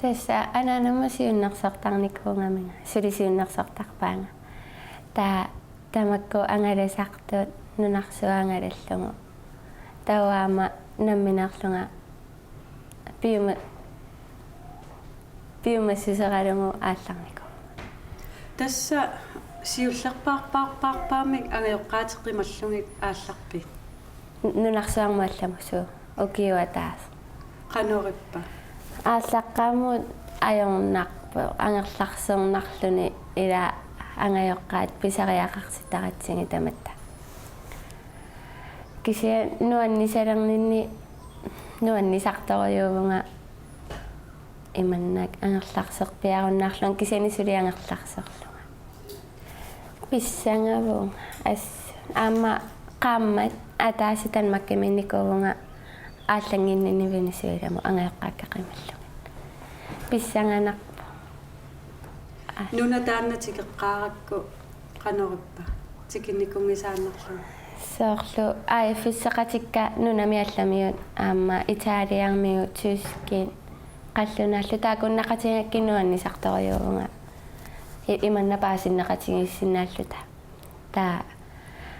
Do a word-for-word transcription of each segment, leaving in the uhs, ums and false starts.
Tassa anaanama siunnersortarnikuugaminga, suli siunnersortarpaanga. Taava tamakku angalasartut nunarsuaq angalallugu. Taava aamma nammineerlunga piuma-, piumassuseralugu aallarnikuuvunga. Tassa siullerpaarpaarpaarpaamik angajoqqaatit qimallugit aallarpit? Nunarsuarmut allamut, suu, ukioq ataaseq. Qanorippa? Aallaqqaammut ajornarpoq, angerlarsiornarluni ila angajoqqaat pisariaqarsittaratsigit tamatta. Kisianni nuannisalerninni nuannisartorujuuvunga imannak angerlarserpiarunnaarlunga, kisianni suli angerlarserlunga. Pissangavunga. As-, aamma qaammat ataaseq Danmarkimiinnikuuvunga, aallannginninni Venezuelamut angajoqqaakka qimallugit. Pissanganarpoq. Aa. Nuna taanna tikeqqaarakku qanorippa tikinnikunngisaannarlugu? Soorlu A F S-eqatikka nunami allamiut, aamma Italiamiut, tyskit, qallunaallu taakkununnaqatigigakkit nuannisartorujuuvunga. I-, imannak paasinneqatigiissinnaalluta. Taava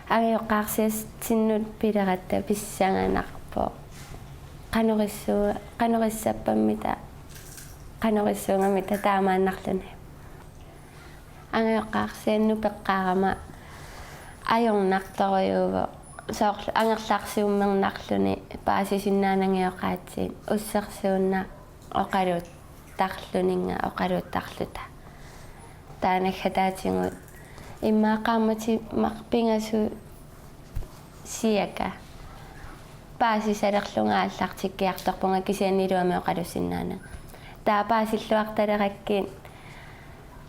angajoqqaarsiatsinnut pileratta pissanganarpoq. Qanorissu-, qanorissappamita, qanorissuugamita taamaannarluni. Angajoqqaarsiannut peqqaarama ajornartorujuuvoq. Soorlu angerlarsiummernarluni paasisinnaanani angajoqqaatsit, ussersuunnaq oqaluttarluninnga oqaluttarluta. Taava naggataatigut immaqa qaammatit marluk pingasut siaka paasisalerlunga aallartikkiartorpunga, kisianni iluamik oqalussinnaananga. Taava paasilluartalerakkit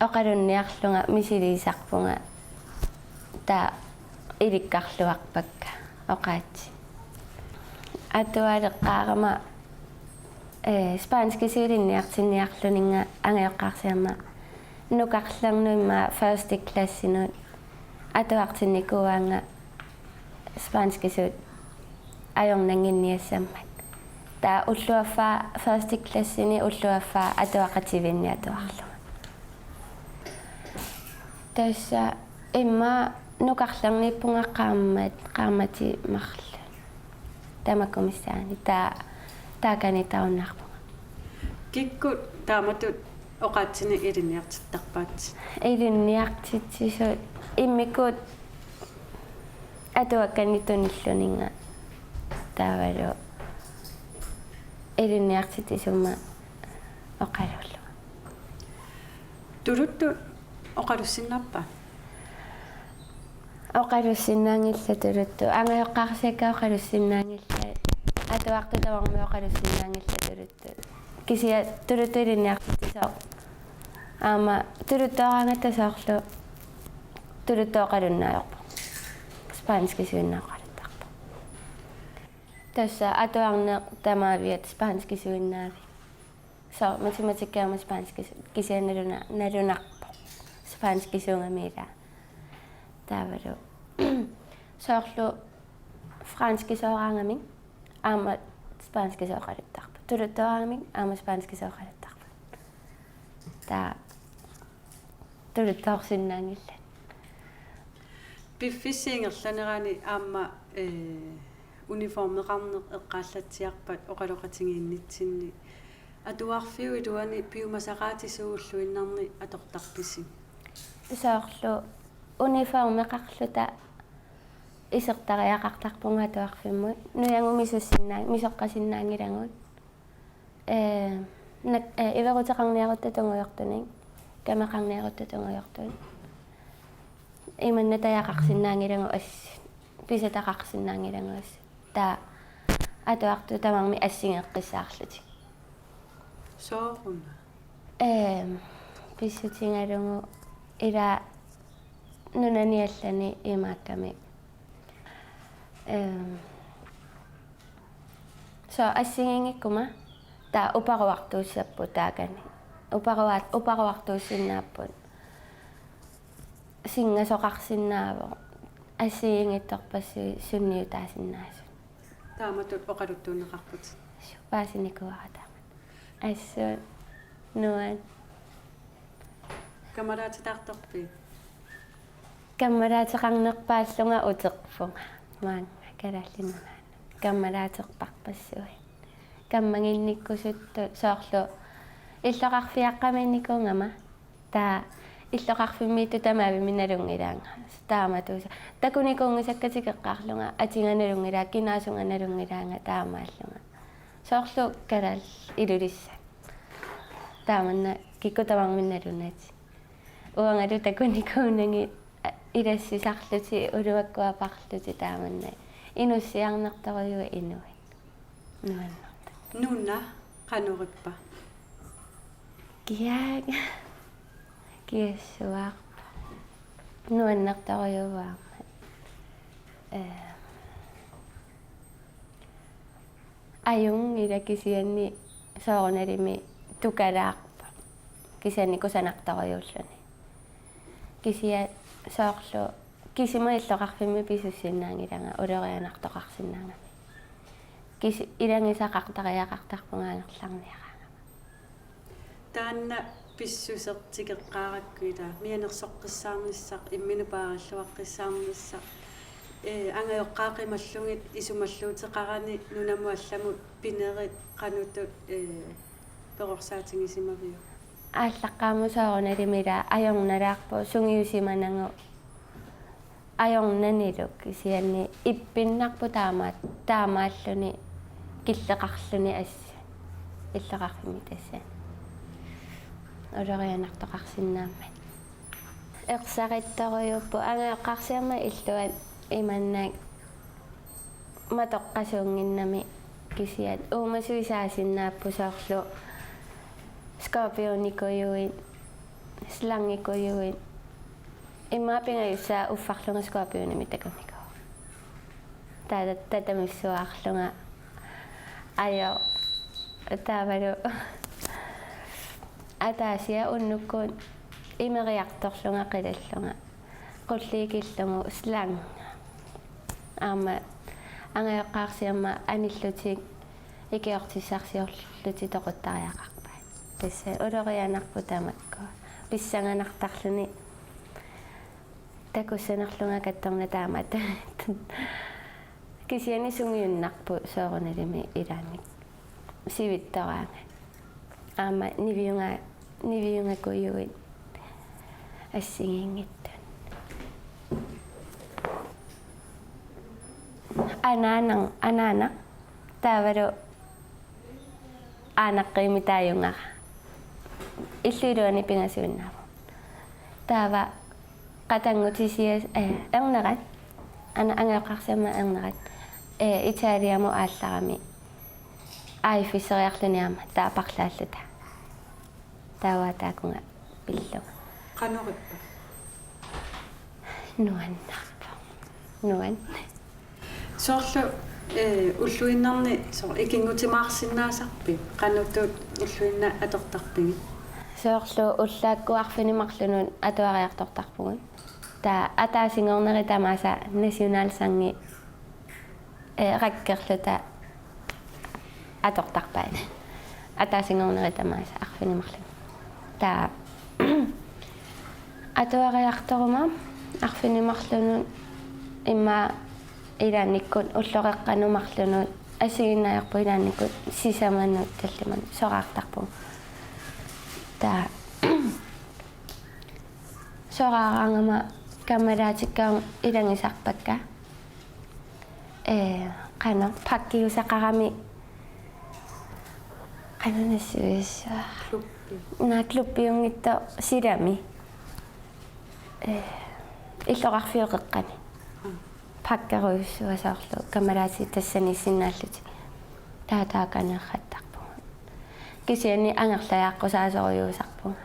oqalunniarlunga misiliisarpunga, taava ilikkarluarpakka oqaatsit. Atualeqqaarama, ee, spanskisut ilinniartinniarluninnga angajoqqaarsiama nukarlernut immaqa første klassinut atuartinnikuuaannga spanskisut ajornannginniassammat. Taava ulloq affaa første klassini, ulloq affaa atuaqativiinni atuarlunga. Tassa immaqa nukarlerniippunga qaammat, qaammatit marluk. Tamakku missaanni. Taava taakaniittarunnaarpunga. Kikkut taamatut oqaatsinik ilinniartittarpaat? Ilinniartitsisut immikkut atuakkannik tunilluninnga taavalu ilinniartitsisumik oqaluullunga. Tuluttut oqalussinnaappat? Oqalussinnaanngillat tuluttut. Angajoqqaarsiakka oqalussinnaanngillat. Atuartut tamarmik oqalussinnaanngillat tuluttut. Kisianni tuluttut ilinniartitsisoq aamma tuluttooraangatta soorlu tuluttut oqalunnaajorpoq. Spanskisuinnaq oqaluttarpoq. Tassa atuarneq tamaviat spanskisuinnaavi. Soorlu matematikki aamma spanskis-, kisianni naluna-, nalunarpoq. Spanskisuugami ilaa. Taavalu soorlu franskisooraangamik aamma spanskisooq oqaluttarput. Tuluttooraangamik aamma spanskisooq oqaluttarput. Taava tuluttoorsinnaanngillat. Piffissap ingerlanerani aamma, ee, uniformeqarneq eqqaallatsiarpat oqaloqatigiinnitsinni, atuarfiup iluani piumasaqaatit suut ulluinnarni atortarpisi? Soorlu uniformeqarluta isertariaqartarpunga atuarfimmut. Nujagut misussinnaag-, misoqqasinnaanngilagut. Ee, nak-, ee, iveruteqarniarutta tungujortunik, kameqarniarutta tungujortut. Imannak tajaqarsinnaanngilagut assut, pisataqarsinnaanngilagut assut. Taava atuartut tamarmik assigeqqissaarlutik. Sooruna? Ee, pissutigalugu ila nunani allani imaakkami. Ee, soorlu assigiinngikkuma taava uparuartuussapput taakani. Uparuaat-, uparuartuussinnaapput. Singasoqarsinnaavoq. Assigiinngitsorpassuit sunniutaasinnaasut. Taamatut oqaluttuunneqarputit? Suu, paasinikuuara taamatut. Assut Nuan. Kammalaatitaartarpit? Kammalaateqarnerpaallunga uterpunga. Maanga Kalaallit Nunaanni. Kammalaaterparpassuit. Kammaginnikkusuttut soorlu illoqarfiaqqamiinnikuugama. Taava illoqarfimmiittut tamavimmik nalunngilaannga. Taamatut takunikuunngisakka tikeqqaarlunga, atiga nalunngilaanga, kinaasunga nalunngilaanga taamaallunga. Soorlu kalaallit Ilulissat. Taamanna kikkut tamarmik nalunatik. Uangalu takunikuunagit, a, ilassisarlutik, uluakkuaparlutik taamanna. Inussiarnartorujuit inuit. Nuannertut. Nuna qanorippa? Kiaak. Kiassuaarpoq. Nuannertorujuuvoq aamma. Ee, ajunngilaq kisianni soorunalimi tukalaarpoq. Kisianni kusanartorujuulluni. Kisianni soorlu kisima illoqarfimmi pisussinnaanngilanga ulorianartoqarsinnaagami. Kisi-, ilagisaqartariaqartarpunga angerlarniaraangama. Taanna pissuseq tikeqqaarakku ila mianersoqqissaarnissaq, imminut paaralluaqqissaarnissaq, ee, angajoqqaat qimallugit isumalluuteqarani nunamut allamut pinerit qanoq ittut, ee, perorsaatigisimaviuk? Aallaqqaammut soorunalimi ila ajornalaarpoq sungiusimanagu ajornanilu kisianni ippinnarpoq taama-, taamaalluni killeqarluni assut illoqarfimmi tassani. Ulorianartoqarsinnaammat. Ersarittorujuupput angajoqqaarsiama illuat imannak matoqqasuunnginnami kisianni uumasuit saasinnaapput soorlu skorpionikujuit, slangikujuit. Immaqa pingajussaa uffarlunga skorpionimik takamikku. Taava tatamussuarlunga ajo taavalu ataasiaq unnukkut imeriartorlunga qilallunga. Qulliit killugu slanga. Aamma angajoqqaarsiama anillutik ikiortissarsiorlutik toquttariaqarpaat. Tassa ulorianarpoq tamakku. Pissanganartarluni takussanerlunga kattorna taamatut. Kisianni sungiunnarpoq soorunalimi ilaanni. Sivittoraangat. Aamma niviunga-, niviungakujuit assigiinngitsut. Anaanaq, anaanaq. Taavalu aanaqqiimmi taajungara. Illup iluani pingasuinnaavoq. Taava qatanngutisias-, ee, ernerat. Ana-, angajoqqaarsiama ernerat. Ee, Italiamut aallarami. Aifisseriarluni aamma taava parlaalluta. Taava taakunga pillunga. Qanorippa? Nuannerpoq. Nuan. Soorlu, ee, ulluinnarni soor-, ikinngutimaarsinnaasarpit? Qanoq ittut ulluinnaq atortarpigit? Soorlu ullaakkut arfineq-marlunut atuariartortarpugut. Taava ataasinngornerit tamaasa nationalsangi, ee, rackerluta atortarpaat. Ataasinngornerit tamaasa arfineq-marlunut. Taava atuariartoruma arfineq-marlunut immaqa ilaannikkut ulloqeqqanut marlunut assigiinnaajorput ilaannikkut sisamanut tallimanut soraartarpugut. Taava soraaraangama kammalaatikka ilagisarpakka. Ee, qanoq pakkiusaqarami qanoq nassuiassavara. Klubbi. Naa, klubbiunngitsoq silami. Ee, illoqarfiup qeqqani. Mm. Pakkerujussuaq soorlu kammalaatikka tassaniissinnaallutik. Taava taakaniarrattarpugut. Kisianni angerlajaaqqusaasorujuusarpunga.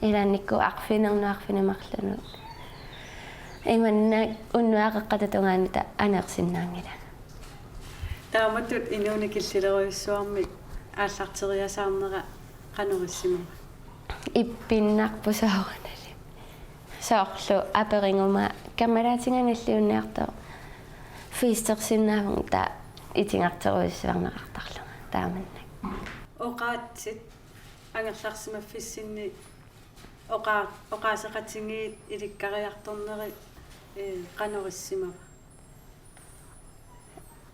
Ilaannikkut arfineq-marlunut arfineq-marlunut. Imannak unnuap qeqqata tungaanut aneersinnaanngilanga. Taamatut inuuneq killilerujussuarmik aallarteriasaarnera qanoq issimava? Ippinnarpoq soorunalimi. Soorlu aperiguma kammalaatiga nalliunniartoq festersinnaavugut taava itigarterujussuarneqartarlunga taamannak. Oqaatsit angerlarsimaffissinni oqa-, oqaaseqatigiit ilikkariartorneri, ee, qanoq issimava?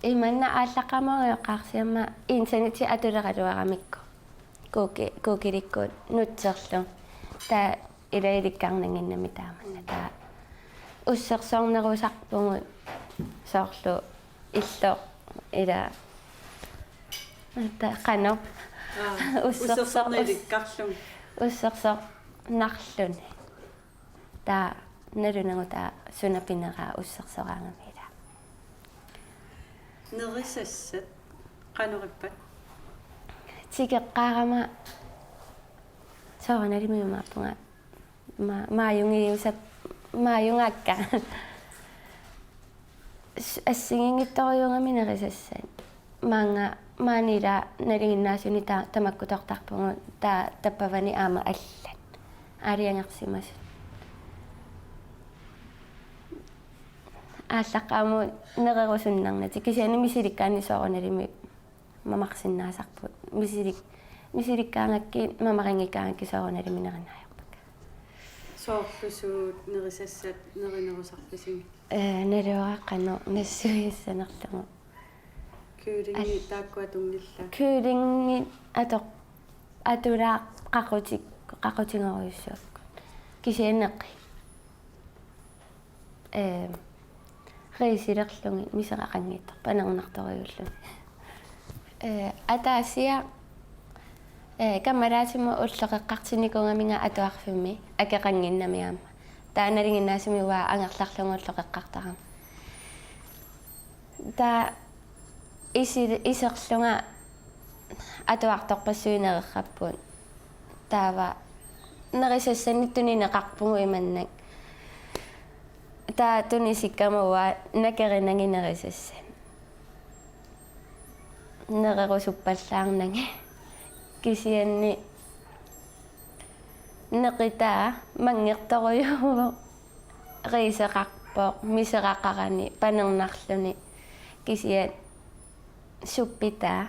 Imanna aallaqqaammut angajoqqaarsiama internetti atuleraluaramikku. Google-, Google-ikkut nutserlu. Taava ila ilikkarnannginnami taamanna. Taava ussersornerusarpugut soorlu illoq ila. Taava qanoq. Aa, ussersorneq ussersorneq us-, ilikkarluni. Ussersornarluni. Taava nalunagu taava suna pineraa ussersoraangami ila. Nerisassat qanoq ippat? Tikeqqaarama soorunalimi imaappunga. Ma-, maajungiusap-, maajungaakka. S-, assigiinngitsorujuugami nerisassat. Maanga maani ila nalinginnaasumik ta-, tamakkutortarpugut ta-, tappavani aamma allat. Aalajangersimasut. Aallaqqaammut nererusunnarnatik kisianni misilikkaanni soorunalimi mamarsinnaasarput. Misilik-, misilikkaangakkit mamarinngikkaangakkit soorunalimi nerinnaajorpakka. Soorlu suut nerisassat nerinerusarpisigit? Ee, naluara qanoq nassuiassanerlugu. Kyllingit al- taakkua tunngillat. Kyllingit ato-, atulaat qaquti-, qaqutigorujussuupput. Kisianni neqi. Ee, riisilerlugit miseraqanngitsoq panernartorujuulluni. Ee, ataasiaq, ee, kammalaatimut ulloqeqqartinnikuugaminga atuarfimmi akeqannginnami aamma. Taava nalinginnaasumik uanga angerlarlunga ulloqeqqartarama. Taava isi-, iserlunga atuartorpassuit nererrapput. Taava nerisassanik tunineqarpugut imannak. Taava tunisikkama uanga nakerinagit nerisassat. Nererusuppallaarnagit. Kisianni neqitaa manngertorujuuvoq, riiseqarpoq, miseraqarani panernarluni. Kisianni suppitaa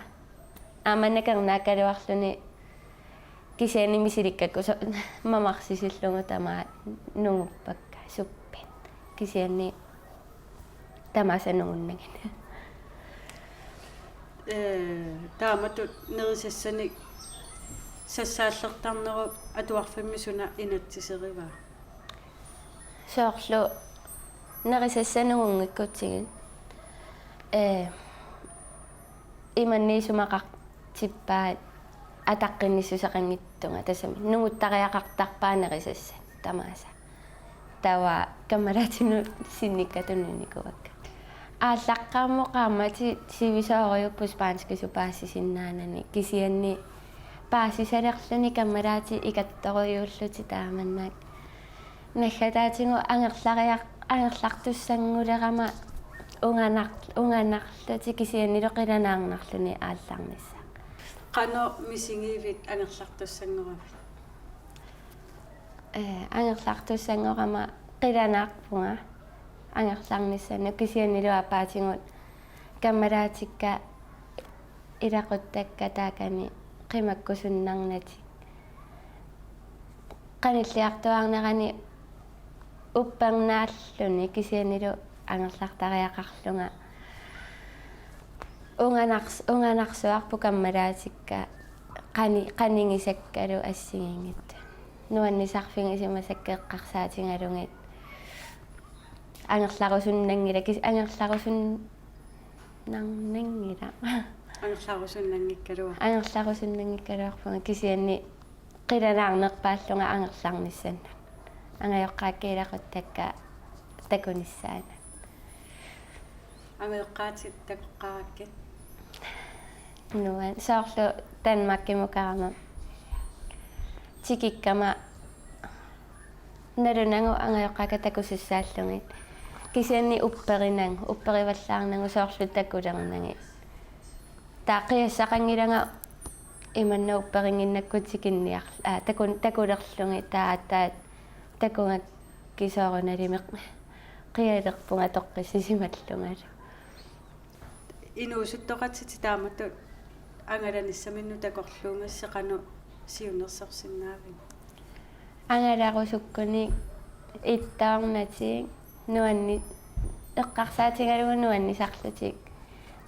aamma nakernaakkaluarluni, kisianni misilikkakku so-, mamarsisillugu tamaat nunguppakka suppit. Kisianni tamaasa nungunnagit. Ee, taamatut nerisassanik sassaallertarnerup atuarfimmi suna inatsiserivaa? Soorlu nerisassanik nungunngikkutsigu. Ee, imannak isumaqartippaat ataqqinnissuseqanngitsunga, tassami nunguttariaqartarpaat nerisassat tamaasa. Taava kammalaatinut sinnikka tuninikuuakka. Aallaqqaammut qaammatit sivisoorujuupput spanskisut paasisinnaanani, kisianni paasisalerluni kammalaatit ikattorujuullutik taamannak. Naggataatigut angerlariaq-, angerlartussanngulerama unganar-, unganarlutik kisiannilu qilanaarnarluni aallarnissaq. Qanoq misigivit angerlartussanngoravit? Ee, angerlartussanngorama qilanaarpunga angerlarnissannut, kisiannilu aappaatigut kammalaatikka ilaquttakka taakani qimakkusunnarnatik. Qanilliartuaarnerani uppernaalluni kisiannilu angerlartariaqarlunga unganars-, unganarsuarput kammalaatikka qani-, qanigisakkalu assigiinngitsut. Nuannisarfigisimasakka eqqarsaatigalugit. Angerlarusunnanngilaq, kis-, angerlarusunnarnanngilaq. Angerlarusunnanngikkaluar-. Angerlarusunnanngikkaluarpunga kisianni qilanaarnerpaallunga angerlarnissannut. Angajoqqaakka ilaquttakka takunissaannut. Angajoqqaatit takoqqaarakkit? Nuann-, soorlu Danmarkimukarama tikikkama nalunagu angajoqqaakka takusussaallugit. Kisianni upperinagu, upperivallaarnagu soorlu takulernagit. Taava qiassaqanngilanga imannak upperinnginnakku tikinniar-, aa, takun-, takulerlugit taava aatsaat takugakkit soorunalimi qialerpunga toqqissisimallungalu. Inuusuttoqatitit taamatut angalanissaminnut takorluugassi qanoq Siunnersorsinnaaviuk? Angalarusukkunik ittoornatik nuanni-, eqqarsaatigalugu nuannisarlutik.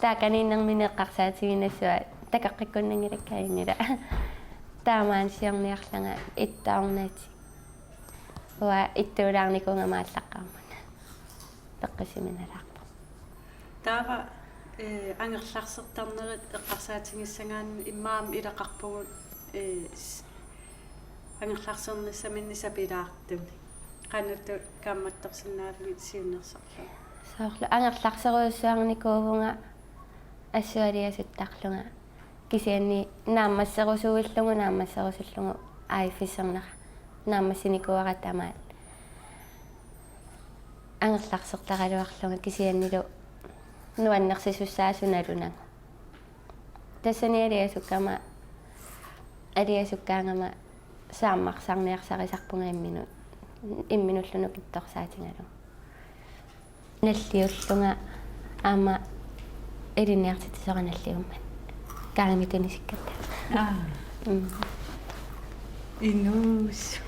Taakaniinnermini eqqarsaatiginnassuat takoqqikkunnanngilakka ajunngilaq. Taamaansiorniarlanga ittoornatik. Uanga ittuulaarnikuugama aallaqqaammut. Peqqusiminalaarpoq. Taava, eh, angerlarsertarnerit eqqarsaatigissagaanni immaqa ilaqarpugut, eh, s-, angerlarsernissaminnik sapilaartunik. Qanoq kaammattorsinnaavigit siunnersorlugu? Soorlu angerlarserujussuarnikuuvunga assualiasuttarlunga. Kisianni naammasserusuillugu, naammasserusullugu A F-issernera. Naammassinikuuara tamaat. Angerlarsertaraluarlunga kisiannili nuannersisussaasut nalunagu. Tassani aliasukkama, aliasukkaangama saammarsarniarsarisarpunga imminut, imminullu nukittorsaatigalugu. Nalliullunga aamma ilinniartitsisora nalliummat. Kaangami tunisikkatta. Aa. Mm. Inuussaq.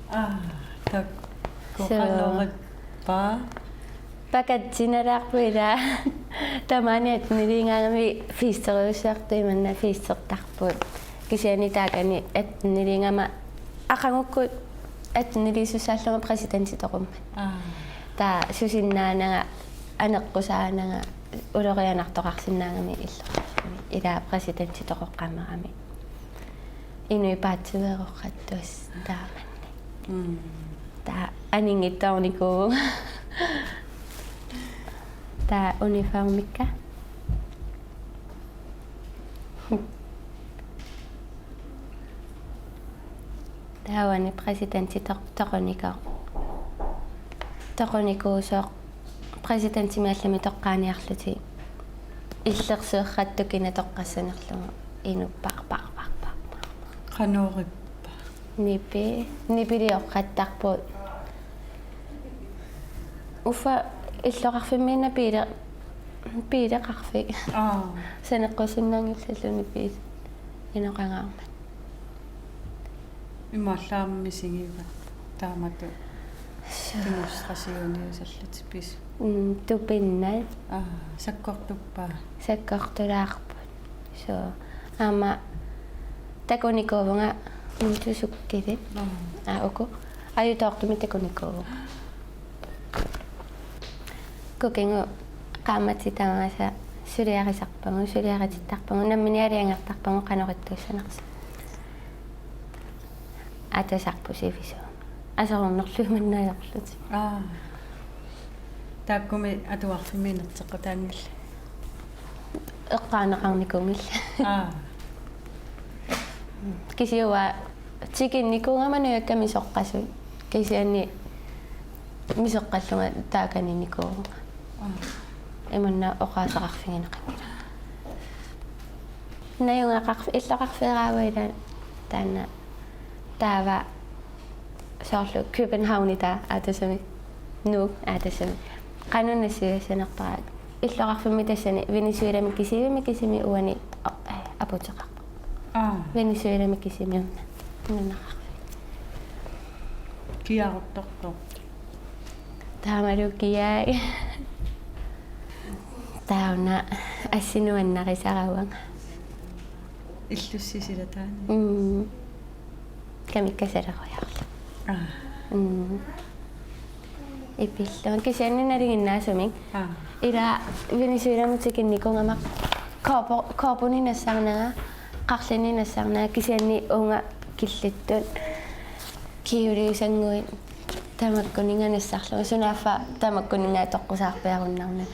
Aa, tak-, soo. Koqaloqippa. Pakatsinalaarpoq ilaa. Tamaani atteniliigaangami festerujussuartut imanna festertarput. Kisianni taakani atteniliigama aqagukkut atteniliisussaallunga præsidentitoqummat. Aa. Taava susinnaananga, aneqqusaananga, ulorianartoqarsinnaagami illoqarfimmi. Ilaa præsidentitoqoqqammerami. Inuit paatsueroqqattussat taamannak. Mm. Taava aninngitsoornikuuvunga. Taava uniformikka. Taavani præsidenti toq-, toquniko-, toqunikuusoq præsidentimik allamik toqqaaniarlutik illersuerrattukina toqqassanerlugu inuppar, par, par, par, par. Qanoq ippa? Nipi-, nipilioqqattarput. Uffa illoqarfimmiinna biile-, biileqarfik. Aa. Saneqqusinnaanngillalluunniit biil-, inoqangaarmat. Imaallaat misigivat taamatut. Suu. Demonstrationiusallutik pis-. Mm, tupinnaq. Aa, sakkortuppaa. Sakkortulaarput. Soo. Aamma takunikuuvunga motorcyklit. Aa. Aa, uku. Ajutoortumik takunikuuvunga. Kukigut qaammatit tamaasa suliarisarpagut, suliaritittarpagut, nammineq aalajangertarpagut qanoq ittuussanersoq. Atasarput sivisuumik. Aserornerlu imannak ajorlutik. Aa. Taakkumi atuarfimmi inerteqqutaanngillat. Eqqaaneqarnikuunngillat. Aa. Kisianni uanga tikinnikuugama nujakka misoqqasut. Kisianni misoqqallunga taakaninikuuvunga. Aa. Imannak oqaaseqarfigineqanngilanga. Najugaqarf-, illoqarfeeraavoq ilaa taanna. Taava soorlu Københavnitaq aatsaammi. Nuuk aatsaammi. Qanoq nassiussanerpara. Illoqarfimmi tassani Venezuelami kisimi, kisimi uani, o-, eh, aputeqarpoq. Aa. Venezuelami kisimi una. Nunaqarfik. Kiaruttortoq. Taamalu kiaai. Taava una assinnik nuannarisaravunga. Illussisilataani. Mm. Kamikkasalerujorlunga. Aa. Mm. Ipillunga kisianni nalinginnaasumik. Aa. Ilaa Venezuelamut tikinnikuugama cowboy-, cowboynik nassarnanga, qarlinnik nassarnanga kisianni uunga killittut kjoleusannguit tamakkuninnga nassarlunga, sunaaffa tamakkuninnga toqqusaarpiarunnarnanga.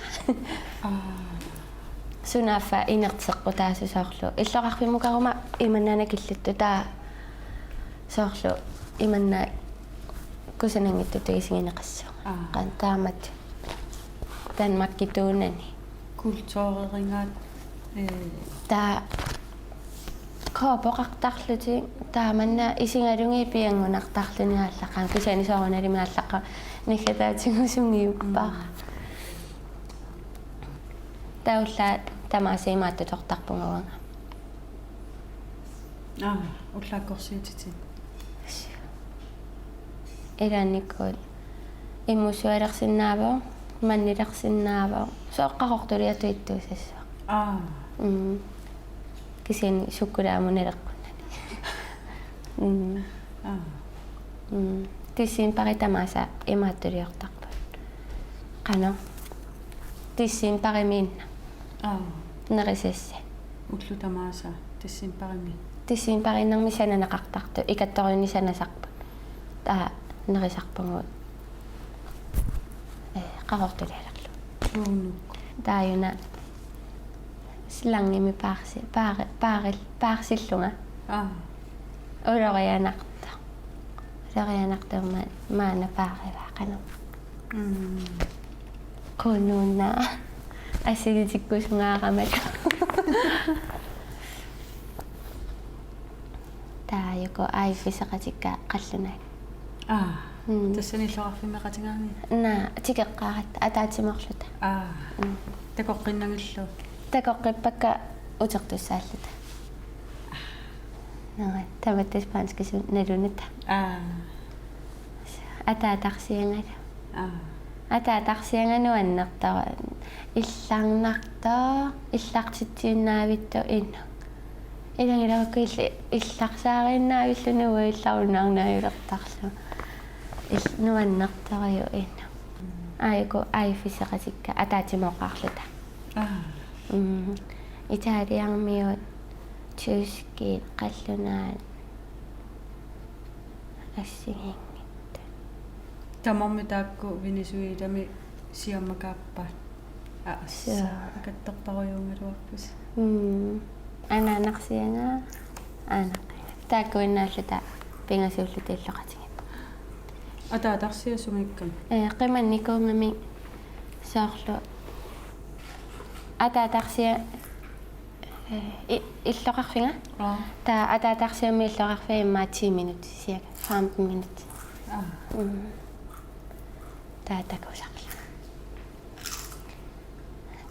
Aa. Sunaaffa inerteqqutaasoq soorlu. Illoqarfimmukaruma imannak killittut taava soorlu imannak kusananngitsutut isigineqassaaq. Aa. Qanoq taamatut Danmarkituunani. Kulturerigaat, eh. Taava cowboyqartarlutik taamanna isigalugit pianngunartarluni aallaqqaammut kisianni soorunalimi aallaqqaammut naggataatigut sungiuppara. Mm. Taava ullaaq tamaasa imaattutortarpunga uanga. Aa, ullaakkorsiutitit. Ilaannikkut immuussivalersinnaavoq, mannilersinnaavoq, soorlu Qaqortuliatut ittuusassaaq. Aa. Mm. Kisianni sukkulaamut naleqqunnani. Mm. Aa. Mm. Decembarip tamaasa imaattuliortarput. Qanoq? Decembarimiinnaq. Aa. Nerisassat. Ullut tamaasa decembarimi. Decembariinnarmi sananeqartartut, ikattorujunnik sanasarput. Taava nerisarpagut. Ee, Qaqortulialerlugu. Uunuk. Taajuna slangimi paarsi-, paari-, paaril-, paarsillunga. Aa. Ulorianartoq. Ulorianartoq ma-, maanna paarivaa qanoq. Mm. Qunuuna. Assigitikkusungaarama. Taajuku A F-iseqatikka qallunaat. Aa. Mm. Tassani illoqarfimmeqatigaanni? Naa, tikeqqaaratta ataatsimoorluta. Aa. Mm. Takoqqinnagillu? Takoqqippakka utertussaalluta. Naa, tamatta spanskisut nalunata. Aa. Ataatarsiangalu. Aa. Ataatarsianga nuannertoq. Illarnartoq, illartitsiinnaavittoq inuk. Ilagilaakku illi-, illarsaariinnaavilluni uanga illarunnaarnaajulertarlugu. Il-, nuannertorujuk inuk. Aajuku A F-iseqatikka ataatsimooqqaarluta. Aa. Mm. Italiarmiut, tyskit, qallunaat. Assigiinngitsut. Tamarmik taakku Venezuelami siamakaappaat. Aa, suu. Akattorparujuugaluarpusi. Mm. Anaanarsianga aanaqqinga. Taakkuinnaalluta pingasuulluta illoqatigiipput. Ataatarsiat sumiikkamik? Ee, qimannikuugamik soorlu. Ataatarsiat Ee, i-, illoqarfiga? Aa. Taava ataatarsiammi illoqarfiga immaqa ti minut, cirka femten minut. Aa. Mm. Taava takusarlunga.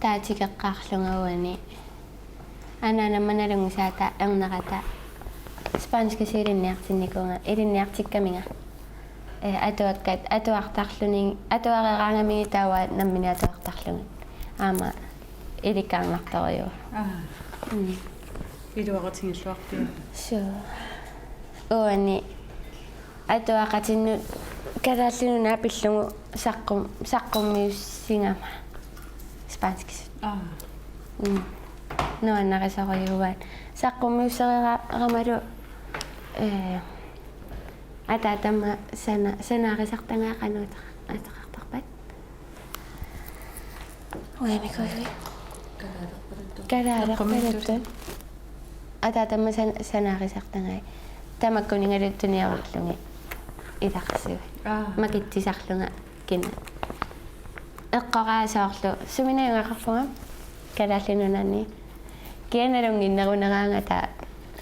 Taava tikeqqaarlunga uani. Anaanama nalunngisaata ernerata spanskisut ilinniartinnikuuvunga, ilinniartikkaminga. Ee, atuakkat, atuartarluni, atuareeraangamigit taava nammineq atuartarlugit. Aamma ilikkarnartorujuk. Aa. Mm. Iluaqutigiilluarpiuk? Suu. Uani atuaqatinnut Kalaallit Nunaat pillugu saqqum-, saqqummiussigama spanskisut. Aa. Mm. Nuannarisorujuuaat. Saqqummiussereeramalu, ee, ataatama sana-, sanaarisartagai qanoq ateqartarpat? Uimikuivi. Kalaalerpaluttut. Kalaalerpaluttut. Ataatama san-, sanaarisartagai. Tamakkuninngalu tuniorarlugit ilarsivik. Aa. Makitsisarlunga kina. Eqqoraa soorlu. Suminngaanneerpunga Kalaallit Nunaanni. Kia nalunnginneruneraangata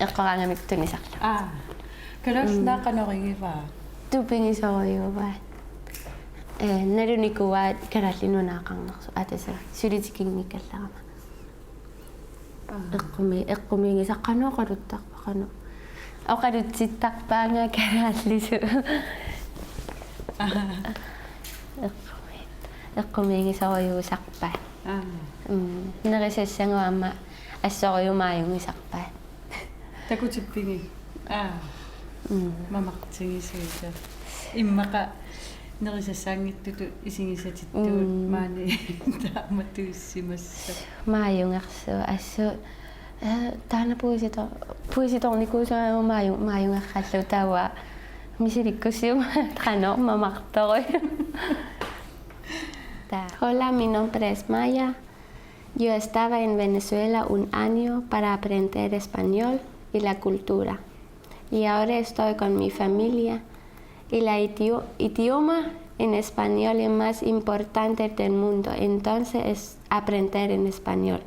eqqoraangamikku tunisarlunga. Aa. Kalaallit Nunaat qanoq igivaa? Tupigisorujuuaat. Ee, nalunikuuaat Kalaallit Nunaaqarnersoq, aa, tassa suli tikinngikkallarama. Aa. Eqqumi-, eqqumiigisarpaa qanoq oqaluttarpa-, qanoq. Oqalutsittarpaannga kalaallisut. Aa. Eqqumi-, eqqumiigisorujuusarpaat. Aa. Mm, nerisassagut aamma assorujuk maajugisarpaat. Takutippigit? Aa. Mm. Mamartigisuusa. Immaqa nerisassaanngitsutut isigisatittut. Mm. Maani taamatuussimassasut. Maajugersuuvoq assut, ee, taanna puisitor-, puisitornikuusunga maaju-, maajugerallugu taava misilikkussiuk qanoq mamartorujuk. Taa. Hola, mi nombre es Maya. Yo estaba en Venezuela un año para aprender español y la cultura. Y ahora estoy con mi familia y la idio-, idioma en español es más importante del mundo, entonces es aprender en español.